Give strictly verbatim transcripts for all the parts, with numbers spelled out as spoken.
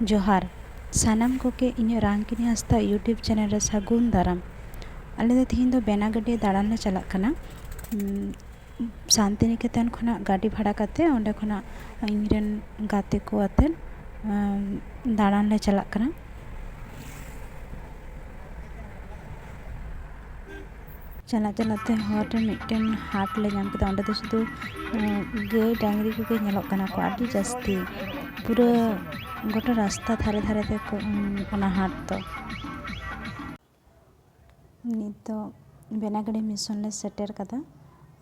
ᱡᱚᱦᱟᱨ ᱥᱟᱱᱟᱢ ᱠᱚᱜᱮ ᱤᱧᱟᱹᱜ ᱨᱟᱝᱠᱤᱱᱤ ᱦᱟᱸᱥᱫᱟ YouTube ᱪᱮᱱᱮᱞ ᱨᱮ ᱥᱟᱹᱜᱩᱱ ᱫᱟᱨᱟᱢ᱾ ᱟᱞᱮ ᱫᱚ ᱛᱤᱦᱤᱧ ᱫᱚ ᱵᱮᱱᱟᱜᱟᱹᱰᱤ ᱫᱟᱬᱟᱱ ᱞᱮ ᱪᱟᱞᱟᱜ ᱠᱟᱱᱟ᱾ ᱩᱢ, ᱥᱟᱱᱛᱤᱱᱤᱠᱮᱛᱚᱱ ᱠᱷᱚᱱᱟᱜ ᱜᱟᱹᱰᱤ ᱵᱷᱟᱲᱟ ᱠᱟᱛᱮ ᱚᱸᱰᱮ ᱠᱷᱚᱱᱟᱜ ᱤᱧᱨᱮᱱ ᱜᱟᱛᱮ ᱠᱚ ᱟᱛᱮ, ᱩᱢ, ᱫᱟᱬᱟᱱ ᱞᱮ ᱪᱟᱞᱟᱜ ᱠᱟᱱᱟ᱾ ᱪᱟᱞᱟᱜ ᱪᱟᱞᱟᱜ ᱛᱮ ᱦᱚᱨ ᱨᱮ ᱢᱤᱫᱴᱮᱱ ᱦᱟᱴ ᱞᱮ ᱧᱟᱢ ᱠᱮᱫᱟ᱾ ᱚᱸᱰᱮ ᱫᱚ ᱥᱩᱫᱷᱩ, ᱩᱸ, ᱜᱟᱹᱭ ᱰᱟᱝᱨᱤ ᱠᱚᱜᱮ ᱧᱮᱞᱚᱜ ᱠᱟᱱᱟ ᱠᱚ ᱟᱹᱰᱤ ᱡᱟᱹᱥᱛᱤ᱾ ᱯᱩᱨᱟᱹ ᱜᱚᱴᱟ ᱨᱟᱥᱛᱟ ᱫᱷᱟᱨᱮ ᱫᱷᱟᱨᱮ ᱛᱮ ᱠᱚ, ᱩᱸ, ᱚᱱᱟ ᱦᱟᱴ ᱫᱚ᱾ ᱱᱤᱛᱚᱜ ᱵᱮᱱᱟᱜᱟᱹᱲᱤ ᱢᱤᱥᱚᱱ ᱞᱮ ᱥᱮᱴᱮᱨ ᱠᱟᱫᱟ᱾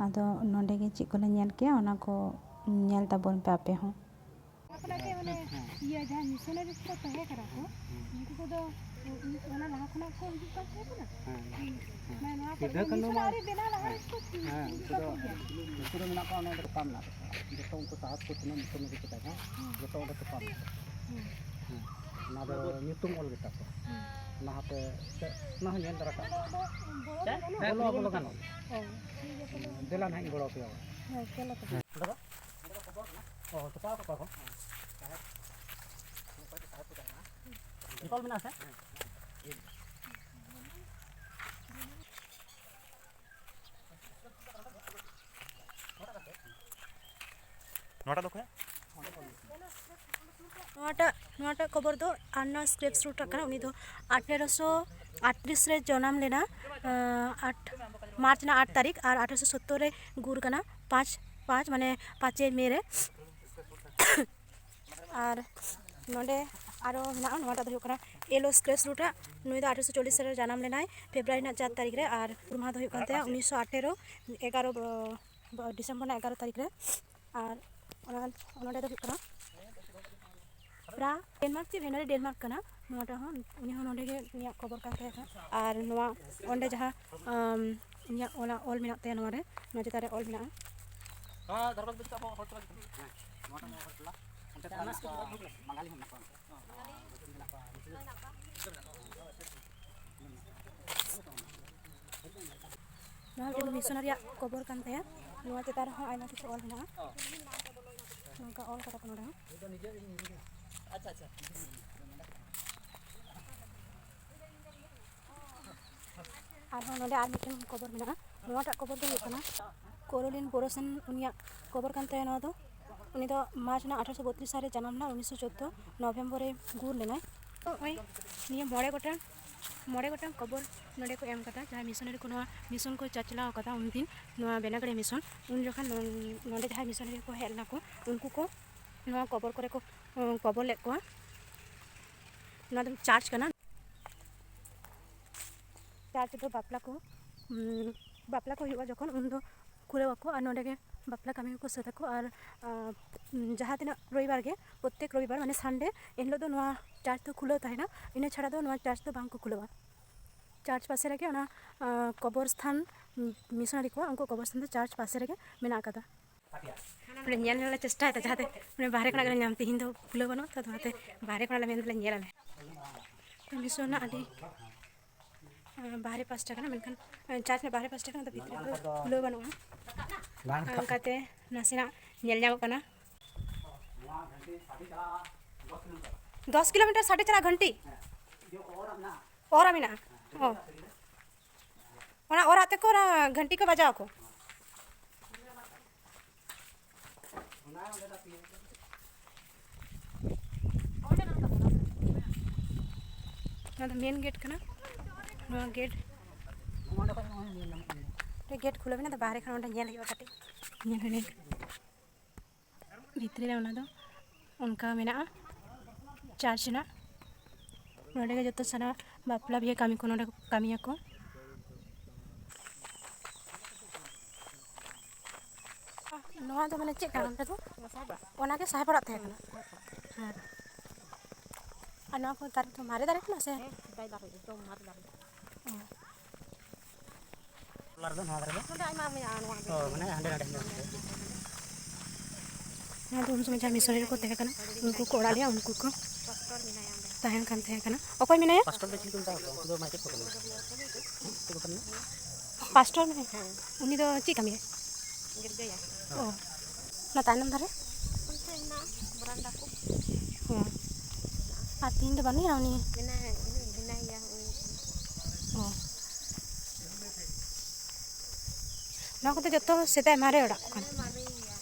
ᱟᱫᱚ ᱱᱚᱸᱰᱮ ᱜᱮ ᱪᱮᱫ ᱠᱚᱞᱮ ᱧᱮᱞ ᱠᱮᱜᱼᱟ, ᱚᱱᱟ ᱠᱚ ᱧᱮᱞ ᱛᱟᱵᱚᱱ ᱯᱮ ᱟᱯᱮ ᱦᱚᱸ᱾ ᱚᱱᱟ ᱠᱷᱚᱱᱟᱜ ᱜᱮ ᱢᱟᱱᱮ ᱤᱭᱟᱹ ᱡᱟᱦᱟᱸ ᱢᱤᱥᱚᱱᱟᱨᱤ ᱠᱚ ᱛᱟᱦᱮᱸ ᱠᱟᱱᱟ ᱠᱚ, ᱩᱱᱠᱩ ᱠᱚᱫᱚ ᱚᱱᱟ ᱞᱟᱦᱟ ᱠᱷᱚᱱᱟᱜ ᱠᱚ ᱦᱤᱡᱩᱜ ᱠᱟᱱ ᱛᱟᱦᱮᱸ ᱠᱟᱱᱟ? ᱦᱮᱸ, ᱦᱮᱸ᱾ ᱢᱟᱱᱮ ᱱᱚᱣᱟ ᱠᱚᱨᱮ ᱥᱤᱫᱷᱟᱹ ᱠᱟᱹᱱᱦᱩ ᱢᱟ, ᱢᱤᱥᱚᱱᱟᱨᱤ ᱵᱮᱱᱟᱣ ᱞᱟᱦᱟ ᱦᱮᱸ, ᱜᱮᱠᱚ ᱦᱮᱸ, ᱦᱤᱡᱩᱜ ᱩᱱᱠᱩ ᱠᱟᱱ ᱫᱚ, ᱛᱟᱦᱮᱸ ᱜᱮᱭᱟ? ᱩᱱᱠᱩ ᱫᱚ ᱢᱮᱱᱟᱜ ᱠᱚᱣᱟ, ᱚᱱᱮ ᱚᱸᱰᱮ ᱛᱚᱯᱟ ᱢᱮᱱᱟᱜ ᱛᱟᱠᱚᱣᱟ᱾ ᱡᱚᱛᱚ ᱩᱱᱠᱩ ᱥᱟᱦᱟᱡᱽ ᱠᱚ ᱛᱤᱱᱟᱹᱜ ᱢᱤᱥᱚᱱᱟᱨᱤ ᱠᱚ ᱛᱟᱦᱮᱸ ᱠᱟᱱᱟ, ᱦᱮᱸ᱾ ᱡᱚᱛᱚ ᱚᱸᱰᱮ ᱛᱚᱯᱟ ᱢᱮᱱᱟᱜ ᱛᱟᱠᱚᱣᱟ᱾ ᱦᱮᱸ᱾ ᱦᱮᱸ᱾ ᱚᱱᱟ ᱫᱚ ᱧᱩᱛᱩᱢ ᱚᱞ ᱜᱮᱛᱟ ᱠᱚᱣᱟ᱾ ᱦᱮᱸ᱾ ᱚᱱᱟ ᱦᱚᱸᱯᱮ, ᱚᱱᱟ ᱦᱚᱸ ᱧᱮᱞ ᱫᱟᱨᱟ ᱠᱟᱜ ᱯᱮ᱾ ᱚᱱᱟ ᱫᱚ ᱵᱚᱞᱚ ᱫᱚ ᱵᱚᱞᱚ ᱜᱟᱱᱚᱜ ᱜᱮᱭᱟ? ᱚ, ᱴᱷᱤᱠ ᱜᱮᱭᱟ ᱛᱚᱵᱮ᱾ ᱫᱮᱞᱟ ᱱᱟᱦᱟᱜ ᱤᱧ ᱜᱚᱲᱚ ᱟᱯᱮᱭᱟ᱾ ᱦᱮᱸ, ᱪᱚᱞᱚ ᱛᱚᱵᱮ᱾ ᱚᱸᱰᱮ ᱫᱚ? ᱚ, ᱛᱚᱯᱟ ᱟᱠᱟᱫ ᱠᱚᱣᱟ ᱠᱚ? ᱡᱚᱛᱚ ᱦᱚᱲ ᱢᱮᱱᱟᱜᱼᱟ ᱥᱮ? ᱱᱚᱣᱟᱴᱟᱜ ᱫᱚ ᱚᱠᱚᱭᱟᱜ? ᱱᱚᱣᱟᱴᱟᱜ, ᱱᱚᱣᱟᱴᱟᱜ ᱠᱚᱵᱚᱨ ᱫᱚ ᱟᱨᱱᱟ ᱥᱠᱨᱮᱯᱥ ᱨᱩᱴ ᱨᱮᱱᱟᱜ ᱠᱟᱱᱟ᱾ ᱩᱱᱤ ᱫᱚ ᱟᱴᱷᱮᱨᱚᱥᱚ ᱟᱴᱛᱨᱤᱥ ᱨᱮ ᱡᱚᱱᱟᱢ ᱞᱮᱱᱟ, ᱟᱸ, ᱟᱴ ᱢᱟᱨᱪ ᱨᱮᱱᱟᱜ ᱟᱴ ᱛᱟᱹᱨᱤᱠᱷ, ᱟᱨ ᱟᱴᱷᱮᱨᱚᱥᱚ ᱥᱳᱛᱛᱳᱨ ᱨᱮ ᱜᱩᱨ ᱠᱟᱱᱟ, ᱯᱟᱸᱪ ᱯᱟᱸᱪ, ᱢᱟᱱᱮ ᱯᱟᱸᱪᱮᱭ ᱢᱮ ᱨᱮ᱾ ᱟᱨ ᱱᱚᱰᱮ ᱟᱨᱚ ᱢᱮᱱᱟᱜᱼᱟ, ᱱᱚᱣᱟᱴᱟᱜ ᱫᱚ ᱦᱩᱭᱩᱜ ᱠᱟᱱᱟ ᱭᱮᱞᱳ ᱥᱠᱨᱮᱯᱥ ᱨᱩᱴᱟᱜ᱾ ᱱᱩᱭ ᱫᱚ ᱟᱴᱷᱮᱨᱚᱥᱚ ᱪᱚᱞᱞᱤᱥ ᱨᱮ ᱡᱟᱱᱟᱢ ᱞᱮᱱᱟᱭ, ᱯᱷᱮᱵᱽᱨᱩᱣᱟᱨᱤ ᱨᱮᱱᱟᱜ ᱪᱟᱨ ᱛᱟᱹᱨᱤᱠᱷ ᱨᱮ, ᱟᱨ ᱜᱩᱨ ᱢᱟᱦᱟ ᱫᱚ ᱦᱩᱭᱩᱜ ᱠᱟᱱ ᱛᱟᱭᱟ ᱩᱱᱤᱥᱥᱚ ᱟᱴᱷᱮᱨᱚ, ᱮᱜᱟᱨᱚ, ᱰᱤᱥᱮᱢᱵᱚᱨ ᱨᱮᱱᱟᱜ ᱮᱜᱟᱨᱚ ᱛᱟᱹᱨᱤᱠᱷ ᱨᱮ᱾ ᱟᱨ ᱚᱱᱟ, ᱱᱚᱰᱮ ᱫᱚ ᱦᱩᱭᱩᱜ ᱠᱟᱱᱟ ᱯᱨᱟ ᱰᱮᱱᱢᱟᱨᱠ ᱪᱮ ᱵᱷᱮᱱᱟᱨᱤ ᱰᱮᱱᱢᱟᱨᱠ ᱠᱟᱱᱟ ᱱᱚᱣᱟᱴᱟᱜ ᱦᱚᱸ᱾ ᱩᱱᱤ ᱦᱚᱸ ᱱᱚᱰᱮ ᱜᱮ ᱩᱱᱤᱭᱟᱜ ᱠᱚᱵᱚᱨ ᱠᱟᱱ ᱛᱟᱦᱮᱸ ᱠᱟᱱᱟ᱾ ᱟᱨ ᱱᱚᱣᱟ ᱚᱸᱰᱮ ᱡᱟᱦᱟᱸ, ᱟᱢ, ᱩᱱᱤᱭᱟᱜ ᱚᱱᱟ ᱚᱞ ᱢᱮᱱᱟᱜ ᱛᱟᱭᱟ, ᱱᱚᱣᱟ ᱨᱮ, ᱱᱚᱣᱟ ᱪᱮᱛᱟᱱ ᱨᱮ ᱚᱞ ᱢᱮᱱᱟᱜᱼᱟ᱾ ᱦᱮᱸ, ᱫᱷᱟᱨᱵᱟᱫ ᱵᱤᱪ ᱟᱵᱚ ᱦᱚᱲ ᱴᱚᱞᱟ ᱜᱮ᱾ ᱦᱮᱸ, ᱱᱚᱣᱟᱴᱟᱜ ᱫᱚ ᱦᱚᱲ ᱴᱚᱞᱟ᱾ ᱚᱱᱛᱮ ᱠᱚ ᱢᱮᱱᱟᱜ ᱠᱚᱣᱟ, ᱵᱟᱝᱜᱟᱞᱤ ᱦᱚᱸ ᱢᱮᱱᱟᱜ ᱠᱚᱣᱟ ᱚᱱᱛᱮ᱾ ᱦᱚᱸ, ᱢᱮᱱᱟᱜ ᱠᱚᱣᱟ᱾ ᱱᱚᱣᱟ ᱢᱤᱫᱴᱮᱱ ᱢᱤᱥᱚᱱᱟᱨᱤᱭᱟᱜ ᱠᱚᱵᱚᱨ ᱠᱟᱱ ᱛᱟᱭᱟ᱾ ᱱᱚᱣᱟ ᱪᱮᱛᱟᱱ ᱨᱮᱦᱚᱸ ᱟᱭᱢᱟ ᱠᱤᱪᱷᱩ ᱚᱞ ᱢᱮᱱᱟᱜᱼᱟ᱾ ᱱᱚᱝᱠᱟ ᱚᱞ ᱠᱟᱫᱟ ᱠᱚ ᱱᱚᱰᱮ ᱦᱚᱸ᱾ ᱟᱨᱦᱚᱸ ᱱᱚᱰᱮ ᱟᱨ ᱢᱤᱫᱴᱮᱱ ᱠᱷᱚᱵᱚᱨ ᱢᱮᱱᱟᱜᱼᱟ᱾ ᱱᱚᱣᱟᱴᱟᱜ ᱠᱷᱚᱵᱚᱨ ᱫᱚ ᱦᱩᱭᱩᱜ ᱠᱟᱱᱟ, ᱠᱳᱨᱳᱞᱤᱱ ᱵᱳᱨᱳᱥᱮᱱ ᱩᱱᱤᱭᱟᱜ ᱠᱷᱚᱵᱚᱨ ᱠᱟᱱ ᱛᱟᱭᱟ ᱱᱚᱣᱟ ᱫᱚ᱾ ᱩᱱᱤ ᱫᱚ ᱢᱟᱨᱪ ᱨᱮᱱᱟᱜ ᱟᱴᱷᱟᱨᱚᱥᱚ ᱵᱚᱛᱨᱤᱥ ᱥᱟᱞ ᱨᱮ ᱡᱟᱱᱟᱢ ᱞᱮᱱᱟ, ᱩᱱᱤᱥᱥᱚ ᱪᱳᱫᱽᱫᱳ ᱱᱚᱵᱷᱮᱢᱵᱚᱨ ᱨᱮ ᱜᱩᱨ ᱞᱮᱱᱟᱭ᱾ ᱛᱚ ᱱᱚᱜᱼᱚᱭ ᱱᱤᱭᱟᱹ ᱢᱚᱬᱮ ᱜᱚᱴᱟᱝ, ᱢᱚᱬᱮ ᱜᱚᱴᱟᱝ ᱠᱷᱚᱵᱚᱨ ᱱᱚᱰᱮ ᱠᱚ ᱮᱢ ᱠᱟᱫᱟ, ᱡᱟᱦᱟᱸᱭ ᱢᱤᱥᱚᱱᱟᱨᱤ ᱠᱚ ᱱᱚᱣᱟ ᱢᱤᱥᱚᱱ ᱠᱚ ᱪᱟᱪᱞᱟᱣ ᱠᱟᱫᱟ ᱩᱱᱫᱤᱱ ᱱᱚᱣᱟ ᱵᱮᱱᱟᱜᱟᱲᱤ ᱢᱤᱥᱚᱱ, ᱩᱱ ᱡᱚᱠᱷᱚᱱ ᱱᱚ-, ᱱᱚᱰᱮ ᱡᱟᱦᱟᱸᱭ ᱢᱤᱥᱚᱱᱟᱨᱤ ᱠᱚ ᱦᱮᱡ ᱞᱮᱱᱟ ᱠᱚ, ᱩᱱᱠᱩ ᱠᱚ ᱱᱚᱣᱟ ᱠᱷᱚᱵᱚᱨ ᱠᱚᱨᱮ ᱠᱚ, ᱩᱸ, ᱠᱷᱚᱵᱚᱨ ᱞᱮᱫ ᱠᱚᱣᱟ᱾ ᱱᱚᱣᱟ ᱫᱚ ᱪᱟᱨᱪ ᱠᱟᱱᱟ᱾ ᱪᱟᱨᱪ ᱨᱮᱫᱚ ᱵᱟᱯᱞᱟ ᱠᱚ, ᱩᱸ, ᱵᱟᱯᱞᱟ ᱠᱚ ᱦᱩᱭᱩᱜᱼᱟ ᱡᱚᱠᱷᱚᱱ, ᱩᱱ ᱫᱚ ᱠᱷᱩᱞᱟᱹᱣ ᱟᱠᱚ᱾ ᱟᱨ ᱱᱚᱰᱮ ᱜᱮ ᱵᱟᱯᱞᱟ ᱠᱟᱹᱢᱤ ᱠᱚᱠᱚ ᱥᱟᱹᱛ ᱟᱠᱚ᱾ ᱟᱨ, ᱟᱸ, ᱡᱟᱦᱟᱸ ᱛᱤᱱᱟᱹᱜ ᱨᱚᱵᱤᱵᱟᱨ ᱜᱮ, ᱯᱨᱚᱛᱛᱮᱠ ᱨᱚᱵᱤᱵᱟᱨ, ᱢᱟᱱᱮ ᱥᱟᱱᱰᱮ, ᱮᱱ ᱦᱤᱞᱳᱜ ᱫᱚ ᱱᱚᱣᱟ ᱪᱟᱨᱪ ᱫᱚ ᱠᱷᱩᱞᱟᱹᱣ ᱛᱟᱦᱮᱱᱟ᱾ ᱤᱱᱟᱹ ᱪᱷᱟᱲᱟ ᱫᱚ ᱱᱚᱣᱟ ᱪᱟᱨᱪ ᱫᱚ ᱵᱟᱝ ᱠᱚ ᱠᱷᱩᱞᱟᱹᱣᱟ᱾ ᱪᱟᱨᱪ ᱯᱟᱥᱮ ᱨᱮᱜᱮ ᱚᱱᱟ, ᱟᱸ, ᱠᱚᱵᱚᱨ ᱥᱛᱷᱟᱱ, ᱩᱸ, ᱢᱤᱥᱚᱱᱟᱨᱤ ᱠᱚᱣᱟᱜ, ᱩᱱᱠᱩ ᱠᱚᱵᱚᱨ ᱥᱛᱷᱟᱱ ᱫᱚ ᱪᱟᱨᱪ ᱯᱟᱥᱮ ᱨᱮᱜᱮ ᱢᱮᱱᱟᱜ ᱟᱠᱟᱫᱟ᱾ ᱚᱸᱰᱮ ᱧᱮᱞ, ᱧᱮᱞ ᱞᱮ ᱪᱮᱥᱴᱟᱭᱮᱫᱟ, ᱡᱟᱦᱟᱸᱛᱮ ᱚᱸᱰᱮ ᱵᱟᱦᱨᱮ ᱠᱷᱚᱱᱟᱜ ᱜᱮᱞᱮ ᱧᱟᱢ᱾ ᱛᱮᱦᱮᱧ ᱫᱚ ᱠᱷᱩᱞᱟᱹᱣ ᱵᱟᱹᱱᱩᱜᱼᱟ ᱛᱚ, ᱚᱱᱟᱛᱮ ᱵᱟᱦᱨᱮ ᱠᱷᱚᱱᱟᱜ ᱞᱮ ᱢᱮᱱ ᱫᱟᱞᱮ ᱧᱮᱞ ᱟᱞᱮ᱾ ᱢᱤᱥᱚᱱ ᱨᱮᱱᱟᱜ ᱟᱹᱰᱤ, ᱟᱸ, ᱵᱟᱦᱨᱮ ᱯᱟᱥᱴᱟ ᱠᱟᱱᱟ, ᱢᱮᱱᱠᱷᱟᱱ, ᱟᱸ, ᱪᱟᱨᱪ ᱨᱮᱱᱟᱜ ᱵᱟᱦᱨᱮ ᱯᱟᱥᱴᱟ ᱠᱟᱱᱟ, ᱟᱫᱚ ᱵᱷᱤᱛᱨᱤ ᱨᱮᱫᱚ ᱠᱷᱩᱞᱟᱹᱣ ᱵᱟᱹᱱᱩᱜᱼᱟ᱾ ᱵᱟᱝ ᱨᱟᱠᱟᱵ᱾ ᱚᱱᱠᱟᱛᱮ ᱱᱟᱥᱮᱱᱟᱜ ᱧᱮᱞ ᱧᱟᱢᱚᱜ ᱠᱟᱱᱟ᱾ ᱫᱚᱥ ᱠᱤᱞᱳᱢᱤᱴᱟᱨ ᱥᱟᱰᱮ ᱪᱟᱞᱟᱜ ᱜᱷᱟᱱᱴᱤ? ᱚᱨᱟ ᱢᱮᱱᱟᱜᱼᱟ᱾ ᱚ᱾ ᱚᱱᱟ ᱚᱨᱟᱜ ᱛᱮᱠᱚ ᱚᱱᱟ ᱜᱷᱟᱱᱴᱤ ᱠᱚ ᱵᱟᱡᱟᱣ ᱟᱠᱚ᱾ ᱱᱚᱣᱟ ᱫᱚ ᱢᱮᱱ ᱜᱮᱴ ᱠᱟᱱᱟ᱾ ᱱᱚᱣᱟ ᱜᱮᱴ, ᱜᱮᱴ ᱠᱷᱩᱞᱟᱹᱣ ᱢᱮᱱᱟᱜ ᱫᱚ, ᱵᱟᱦᱨᱮ ᱠᱷᱚᱱ ᱚᱸᱰᱮ ᱧᱮᱞ ᱦᱩᱭᱩᱜᱼᱟ ᱠᱟᱹᱴᱤᱡ᱾ ᱧᱮᱞ ᱦᱩᱭ ᱞᱮᱱ ᱵᱷᱤᱛᱨᱤ ᱨᱮ ᱚᱱᱟ ᱫᱚ ᱚᱱᱠᱟ ᱢᱮᱱᱟᱜᱼᱟ, ᱪᱟᱨᱪ ᱨᱮᱱᱟᱜ᱾ ᱱᱚᱸᱰᱮ ᱜᱮ ᱡᱚᱛᱚ ᱥᱟᱱᱟᱢ ᱵᱟᱯᱞᱟ ᱵᱤᱦᱟᱹ ᱠᱟᱹᱢᱤ ᱠᱚ ᱱᱚᱸᱰᱮ ᱠᱚ ᱠᱟᱹᱢᱤᱭᱟᱠᱚ᱾ ᱱᱚᱣᱟ ᱫᱚ ᱢᱟᱱᱮ ᱪᱮᱫ ᱠᱟᱱᱟ ᱱᱚᱸᱰᱮ ᱫᱚ? ᱚᱱᱟᱜᱮ ᱥᱟᱦᱮᱵ ᱚᱲᱟᱜ ᱛᱟᱦᱮᱸ ᱠᱟᱱᱟ᱾ ᱦᱮᱸ᱾ ᱟᱨ ᱱᱚᱣᱟ ᱠᱚ ᱫᱟᱨᱮ ᱫᱚ ᱢᱟᱨᱮ ᱫᱟᱨᱮ ᱠᱟᱱᱟ ᱥᱮ? ᱦᱮᱸ, ᱥᱮᱫᱟᱭ ᱫᱟᱨᱮ, ᱮᱠᱫᱚᱢ ᱢᱟᱨᱮ ᱫᱟᱨᱮ᱾ ᱚ᱾ ᱴᱚᱞᱟ ᱨᱮᱫᱚ ᱱᱚᱣᱟ ᱫᱷᱟᱨᱮ ᱜᱮ? ᱱᱚᱰᱮ ᱟᱭᱢᱟ ᱢᱮᱱᱟᱜᱼᱟ, ᱱᱚᱣᱟ ᱚ, ᱢᱟᱱᱮ ᱦᱟᱸᱰᱮ ᱱᱟᱰᱮ ᱦᱮᱱᱟᱜᱼᱟ᱾ ᱱᱚᱣᱟ ᱫᱚ ᱩᱱ ᱥᱚᱢᱚᱭ ᱡᱟᱦᱟᱸ ᱢᱤᱥᱚᱱᱟᱨᱤ ᱠᱚ ᱛᱟᱦᱮᱸ ᱠᱟᱱᱟ, ᱩᱱᱠᱩ ᱠᱚ ᱚᱲᱟᱜ ᱨᱮᱭᱟᱜ ᱩᱱᱠᱩ ᱠᱚ ᱯᱟᱥᱴᱚᱨ ᱢᱮᱱᱟᱭᱟ ᱚᱸᱰᱮ᱾ ᱛᱟᱦᱮᱱ ᱠᱟᱱ ᱛᱟᱦᱮᱸ ᱠᱟᱱᱟ᱾ ᱚᱠᱚᱭ ᱢᱮᱱᱟᱭᱟ? ᱯᱟᱥᱴᱚᱨ ᱫᱚ ᱪᱤᱞᱤ ᱠᱚ ᱢᱮᱛᱟ ᱠᱚᱣᱟ? ᱩᱱᱠᱩ ᱫᱚ ᱢᱟᱪᱮᱫ ᱠᱚ ᱠᱟᱱᱟ᱾ ᱪᱮᱫ ᱠᱚ ᱠᱟᱱᱟ? ᱯᱟᱥᱴᱚᱨ ᱢᱮᱱᱟᱭᱟ? ᱦᱮᱸ᱾ ᱩᱱᱤ ᱫᱚ ᱪᱮᱫ ᱠᱟᱹᱢᱤᱭᱟᱭ? ᱜᱤᱨᱡᱟᱹᱭᱟ᱾ ᱚ᱾ ᱚᱱᱟ ᱛᱟᱭᱱᱚᱢ ᱫᱷᱟᱨᱮ? ᱚᱱᱛᱮ ᱦᱮᱱᱟᱜᱼᱟ, ᱵᱟᱨᱟᱱᱰᱟ ᱠᱚ᱾ ᱚ᱾ ᱟᱨ ᱛᱤᱦᱤᱧ ᱫᱚ ᱵᱟᱹᱱᱩᱭᱟ ᱩᱱᱤ? ᱢᱮᱱᱟᱭ, ᱩᱱᱤ ᱢᱮᱱᱟᱭ ᱜᱮᱭᱟ, ᱩᱱᱤ᱾ ᱚ᱾ ᱱᱚᱣᱟ ᱠᱚᱫᱚ ᱡᱚᱛᱚ ᱥᱮᱫᱟᱭ ᱢᱟᱨᱮ ᱚᱲᱟᱜ ᱠᱚ ᱠᱟᱱᱟ᱾ ᱢᱟᱨᱮ ᱜᱮᱭᱟ᱾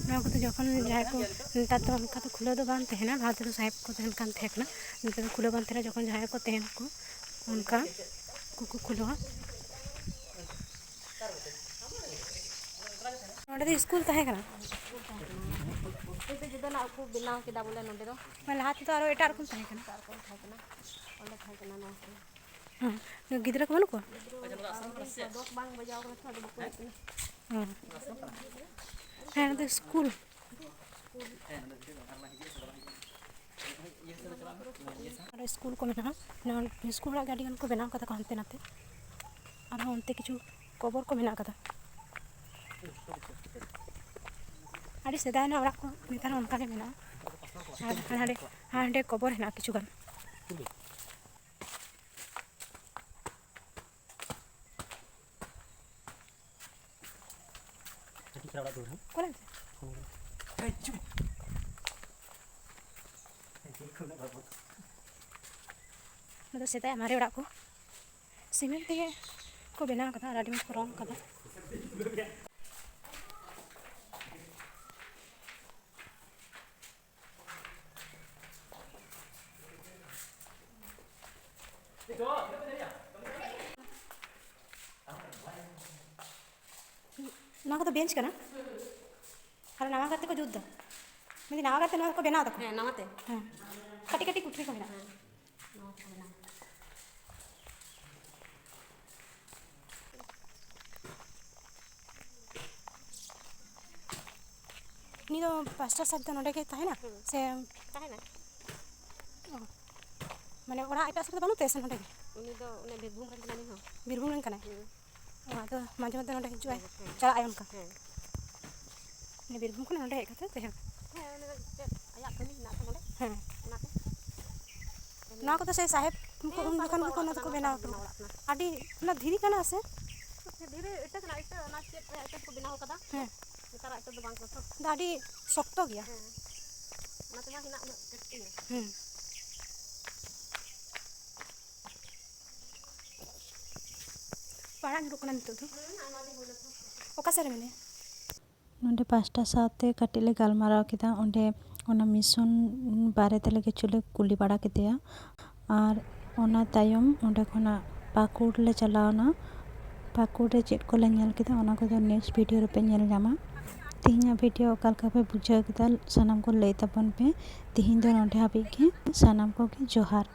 ᱱᱚᱣᱟ ᱠᱚᱫᱚ ᱡᱚᱠᱷᱚᱱ ᱡᱟᱦᱟᱸᱭ ᱠᱚ, ᱱᱮᱛᱟᱨ ᱫᱚ ᱚᱱᱠᱟ ᱫᱚ ᱠᱷᱩᱞᱟᱹᱣ ᱫᱚ ᱵᱟᱝ ᱛᱟᱦᱮᱱᱟ, ᱞᱟᱦᱟ ᱛᱮᱫᱚ ᱥᱟᱦᱮᱵᱽ ᱠᱚ ᱛᱟᱦᱮᱱ ᱠᱟᱱ ᱛᱟᱦᱮᱸ ᱠᱟᱱᱟ, ᱱᱮᱛᱟᱨ ᱫᱚ ᱠᱷᱩᱞᱟᱹᱣ ᱵᱟᱝ ᱛᱟᱦᱮᱱᱟ᱾ ᱡᱚᱠᱷᱚᱱ ᱡᱟᱦᱟᱸᱭ ᱠᱚ ᱛᱟᱦᱮᱱ ᱠᱚ, ᱚᱱᱠᱟ ᱠᱚᱠᱚ ᱠᱷᱩᱞᱟᱹᱣᱟ᱾ ᱱᱚᱸᱰᱮ ᱫᱚ ᱥᱠᱩᱞ ᱛᱟᱦᱮᱸ ᱠᱟᱱᱟ᱾ ᱱᱤᱛᱚᱜ ᱡᱩᱫᱟᱹ ᱱᱟᱜ ᱠᱚ ᱵᱮᱱᱟᱣ ᱠᱮᱫᱟ ᱵᱚᱞᱮ ᱱᱚᱸᱰᱮ ᱫᱚ᱾ ᱢᱟᱱᱮ ᱞᱟᱦᱟ ᱛᱮᱫᱚ ᱟᱨᱚ ᱮᱴᱟᱜ ᱨᱚᱠᱚᱢ ᱛᱟᱦᱮᱸ ᱠᱟᱱᱟ᱾ ᱮᱴᱟᱜ ᱨᱚᱠᱚᱢ ᱛᱟᱦᱮᱸ ᱠᱟᱱᱟ, ᱚᱸᱰᱮ ᱛᱟᱦᱮᱸ ᱠᱟᱱᱟ ᱱᱚᱣᱟ ᱠᱚ᱾ ᱦᱮᱸ, ᱜᱤᱫᱽᱨᱟᱹ ᱠᱚ ᱵᱟᱹᱱᱩᱜ ᱠᱚᱣᱟ? ᱜᱤᱫᱽᱨᱟᱹ ᱵᱟᱹᱱᱩᱜ ᱠᱚᱣᱟ, ᱫᱚᱥ ᱵᱟᱝ ᱵᱟᱡᱟᱣ ᱠᱟᱱᱟ ᱛᱚ, ᱟᱫᱚ ᱵᱟᱠᱚ ᱦᱮᱡ ᱠᱟᱱᱟ᱾ ᱦᱮᱸ᱾ ᱦᱮᱸ, ᱱᱚᱸᱰᱮ ᱥᱠᱩᱞ᱾ ᱟᱨᱚ ᱥᱠᱩᱞ ᱠᱚ ᱢᱮᱱᱟᱜᱼᱟ᱾ ᱱᱚᱣᱟ ᱥᱠᱩᱞ ᱚᱲᱟᱜ ᱜᱮ ᱟᱹᱰᱤ ᱜᱟᱱ ᱠᱚ ᱵᱮᱱᱟᱣ ᱠᱟᱫᱟ ᱠᱚ ᱦᱟᱱᱛᱮ ᱱᱟᱛᱮ᱾ ᱟᱨᱦᱚᱸ ᱚᱱᱛᱮ ᱠᱤᱪᱷᱩ ᱠᱚᱵᱚᱨ ᱠᱚ ᱢᱮᱱᱟᱜ ᱠᱟᱫᱟ᱾ ᱟᱹᱰᱤ ᱥᱮᱫᱟᱭ ᱨᱮᱱᱟᱜ ᱚᱲᱟᱜ ᱠᱚ ᱱᱮᱛᱟᱨ ᱦᱚᱸ ᱚᱱᱠᱟ ᱜᱮ ᱢᱮᱱᱟᱜᱼᱟ᱾ ᱟᱨ ᱦᱟᱸᱰᱮ, ᱦᱟᱸᱰᱮ ᱠᱚᱵᱚᱨ ᱦᱮᱱᱟᱜᱼᱟ ᱠᱤᱪᱷᱩ ᱜᱟᱱ᱾ ᱠᱟᱹᱴᱤᱡ ᱪᱟᱞᱟᱣ ᱚᱲᱟᱜ ᱫᱩᱣᱟᱹᱨ, ᱦᱮᱸ? ᱚᱠᱟᱨᱮ? ᱦᱳᱭ᱾ ᱚᱱᱟ ᱫᱚ ᱥᱮᱫᱟᱭᱟᱜ ᱢᱟᱨᱮ ᱚᱲᱟᱜ ᱠᱚ, ᱥᱤᱢᱮᱱᱴ ᱛᱮᱜᱮ ᱠᱚ ᱵᱮᱱᱟᱣ ᱠᱟᱫᱟ ᱟᱨ ᱟᱹᱰᱤ ᱢᱚᱡᱽ ᱠᱚ ᱨᱚᱝ ᱠᱟᱫᱟ᱾ ᱱᱚᱣᱟ ᱠᱚᱫᱚ ᱵᱮᱧᱪ ᱠᱟᱱᱟ᱾ ᱟᱨ ᱱᱟᱣᱟ ᱠᱟᱛᱮ ᱠᱚ ᱡᱩᱛ ᱫᱟ᱾ ᱢᱮᱱᱫᱟᱹᱧ, ᱱᱟᱣᱟ ᱠᱟᱛᱮ ᱱᱚᱣᱟ ᱠᱚ ᱵᱮᱱᱟᱣ ᱫᱟᱠᱚ? ᱦᱮᱸ, ᱱᱟᱣᱟ ᱛᱮ᱾ ᱦᱮᱸ, ᱠᱟᱹᱴᱤᱡ ᱠᱟᱹᱴᱤᱡ ᱠᱩᱴᱷᱨᱤ ᱠᱚ ᱢᱮᱱᱟᱜᱼᱟ᱾ ᱦᱮᱸ, ᱱᱟᱣᱟ ᱠᱚ ᱵᱮᱱᱟᱣ᱾ ᱩᱱᱤ ᱫᱚ ᱯᱟᱥᱴᱟᱨ ᱥᱟᱦᱮᱵᱽ ᱫᱚ ᱱᱚᱰᱮ ᱜᱮ ᱛᱟᱦᱮᱱᱟ? ᱦᱩᱸ᱾ ᱥᱮ? ᱛᱟᱦᱮᱱᱟᱭ᱾ ᱚ᱾ ᱢᱟᱱᱮ, ᱚᱲᱟᱜ ᱮᱴᱟᱜ ᱥᱮᱫ ᱨᱮ ᱵᱟᱹᱱᱩᱜ ᱛᱟᱭᱟ ᱥᱮ ᱱᱚᱰᱮ ᱜᱮ? ᱩᱱᱤ ᱫᱚ ᱚᱱᱮ ᱵᱤᱨᱵᱷᱩᱢ ᱨᱮᱱ ᱠᱟᱱᱟᱭ ᱩᱱᱤ ᱦᱚᱸ᱾ ᱵᱤᱨᱵᱷᱩᱢ ᱨᱮᱱ ᱠᱟᱱᱟᱭ? ᱦᱩᱸ᱾ ᱚ, ᱟᱫᱚ ᱢᱟᱡᱷᱮ ᱢᱚᱫᱽᱫᱷᱮ ᱱᱚᱰᱮ ᱦᱤᱡᱩᱜᱼᱟᱭ, ᱦᱮᱸ, ᱦᱮᱸ᱾ ᱪᱟᱞᱟᱜᱼᱟᱭ ᱚᱱᱠᱟ? ᱦᱮᱸ᱾ ᱩᱱᱤ ᱵᱤᱨᱵᱷᱩᱢ ᱠᱷᱚᱱ ᱱᱚᱰᱮ ᱦᱮᱡ ᱠᱟᱛᱮ ᱛᱟᱦᱮᱸ? ᱦᱮᱸ, ᱩᱱᱤ ᱫᱚ ᱪᱮᱫ ᱟᱭᱟᱜ ᱠᱟᱹᱢᱤ ᱦᱮᱱᱟᱜ ᱛᱟᱭᱟ ᱱᱚᱰᱮ? ᱦᱮᱸ᱾ ᱚᱱᱟᱛᱮ᱾ ᱱᱚᱣᱟ ᱠᱚᱫᱚ ᱥᱮ ᱥᱟᱦᱮᱵᱽ ᱠᱚ ᱦᱮᱸ, ᱩᱱ ᱥᱟᱦᱮᱵᱽ ᱡᱚᱠᱷᱚᱱ ᱠᱚᱣᱟᱜ ᱜᱮᱠᱚ ᱚᱱᱟ ᱚᱲᱟᱜ ᱫᱚᱠᱚ ᱠᱟᱱᱟ, ᱵᱮᱱᱟᱣ ᱱᱚᱣᱟ ᱠᱟᱫᱟ᱾ ᱚᱲᱟᱜ ᱠᱟᱱᱟ᱾ ᱟᱹᱰᱤ, ᱚᱱᱟ ᱫᱷᱤᱨᱤ ᱠᱟᱱᱟ ᱥᱮ? ᱫᱷᱤᱨᱤ ᱤᱴᱟᱹ ᱠᱟᱱᱟ, ᱤᱴᱟᱹ, ᱚᱱᱟ ᱪᱮᱫ ᱨᱮᱭᱟᱜ ᱤᱴᱟᱹ ᱠᱚ ᱵᱮᱱᱟᱣ ᱠᱟᱫᱟ? ᱦᱮᱸ᱾ ᱱᱮᱛᱟᱨᱟᱜ ᱤᱴᱟᱹ ᱫᱚ ᱵᱟᱝ ᱠᱟᱱᱟ ᱛᱚ᱾ ᱫᱚ ᱟᱹᱰᱤ ᱥᱚᱠᱛᱚ ᱜᱮᱭᱟ᱾ ᱦᱮᱸ᱾ ᱚᱱᱟ ᱛᱮᱢᱟ ᱦᱮᱱᱟᱜ ᱩᱱᱟᱹᱜ ᱴᱮᱥᱴᱤ ᱜᱮ᱾ ᱦᱮᱸ᱾ ᱯᱟᱲᱟᱜ ᱧᱩᱨᱩᱜ ᱠᱟᱱᱟ ᱱᱤᱛᱚᱜ ᱫᱚ᱾ ᱦᱮᱸ, ᱟᱭᱢᱟ ᱫᱤᱱ ᱦᱩᱭᱱᱟ ᱛᱚ᱾ ᱚᱠᱟ ᱥᱮᱫ ᱨᱮ ᱢᱮᱱᱟᱭᱟ? ᱱᱚᱰᱮ ᱯᱟᱥᱴᱟ ᱥᱟᱶᱛᱮ ᱠᱟᱹᱴᱤᱡ ᱞᱮ ᱜᱟᱞᱢᱟᱨᱟᱣ ᱠᱮᱫᱟ᱾ ᱚᱸᱰᱮ ᱚᱱᱟ ᱢᱤᱥᱚᱱ ᱵᱟᱨᱮᱛᱮ ᱞᱮ ᱠᱤᱪᱷᱩ ᱞᱮ ᱠᱩᱞᱤ ᱵᱟᱲᱟ ᱠᱮᱫᱮᱭᱟ᱾ ᱟᱨ ᱚᱱᱟ ᱛᱟᱭᱚᱢ ᱚᱸᱰᱮ ᱠᱷᱚᱱᱟᱜ ᱯᱟᱹᱠᱩᱲ ᱞᱮ ᱪᱟᱞᱟᱣᱱᱟ᱾ ᱯᱟᱹᱠᱩᱲ ᱨᱮ ᱪᱮᱫ ᱠᱚᱞᱮ ᱧᱮᱞ ᱠᱮᱫᱟ, ᱚᱱᱟ ᱠᱚᱫᱚ next video ᱨᱮᱯᱮ ᱧᱮᱞ ᱧᱟᱢᱟ᱾ ᱛᱮᱦᱮᱧᱟᱜ video ᱚᱠᱟ ᱞᱮᱠᱟ ᱯᱮ ᱵᱩᱡᱷᱟᱹᱣ ᱠᱮᱫᱟ, ᱥᱟᱱᱟᱢ ᱠᱚ ᱞᱟᱹᱭ ᱛᱟᱵᱚᱱ ᱯᱮ᱾ ᱛᱮᱦᱮᱧ ᱫᱚ ᱱᱚᱰᱮ ᱦᱟᱹᱵᱤᱡ ᱜᱮ᱾ ᱥᱟᱱᱟᱢ ᱠᱚᱜᱮ ᱡᱚᱦᱟᱨ᱾